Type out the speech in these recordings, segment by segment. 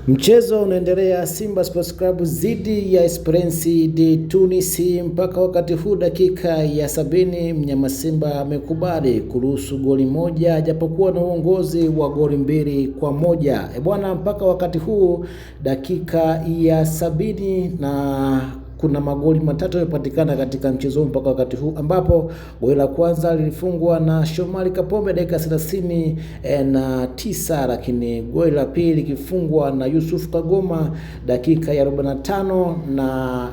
Mchezo unaendelea, Simba Sports Club dhidi ya Esperance de Tunis. Mpaka wakati huu dakika ya 70, mnyama Simba amekubali kuruhusu goli moja japokuwa na uongozi wa goli 2-1. E bwana, mpaka wakati huu dakika ya 70 na kuna magoli matatu yamepatikana katika mchezo huu mpaka wakati huu, ambapo goli la kwanza lilifungwa na Shomari Kapombe dakika 39, lakini goli la pili likifungwa na Yusuf Kagoma dakika ya 45 na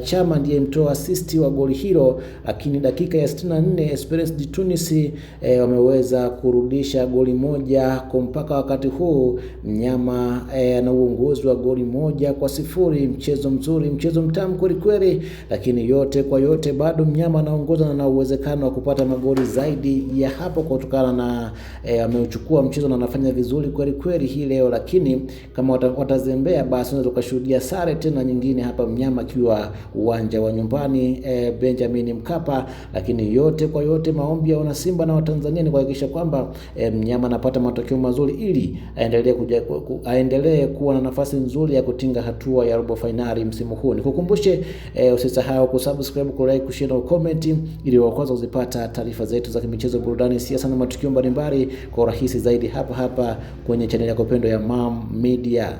Chama ndiye mtoa asisti wa goli hilo, lakini dakika ya 64 Esperance de Tunis wameweza kurudisha goli moja kwa mpaka wakati huu mnyama ana uongozi wa goli 1-0. Mchezo mzuri, mchezo mtamu kweli kweli, lakini yote kwa yote bado mnyama anaongoza na uwezekano wa kupata magoli zaidi ya hapo kutokana na ameuchukua mchezo na anafanya vizuri kweli kweli hii leo, lakini kama watazembea basi unaweza ukashuhudia sare tena nyingine hapa, mnyama akiwa uwanja wa nyumbani Benjamin Mkapa. Lakini yote kwa yote, maombi ya wanasimba na Watanzania ni kuhakikisha kwamba mnyama anapata matokeo mazuri ili aendelee kuwa na nafasi nzuri ya kutinga hatua ya robo fainali msimu huu. Nikukumbushe usisahau kusubscribe, kulike, kushare na comment ili wa kwanza kuzipata taarifa zetu za kimichezo, burudani, siasa na matukio mbalimbali kwa urahisi zaidi hapa hapa kwenye chaneli yako pendwa ya Mam Media.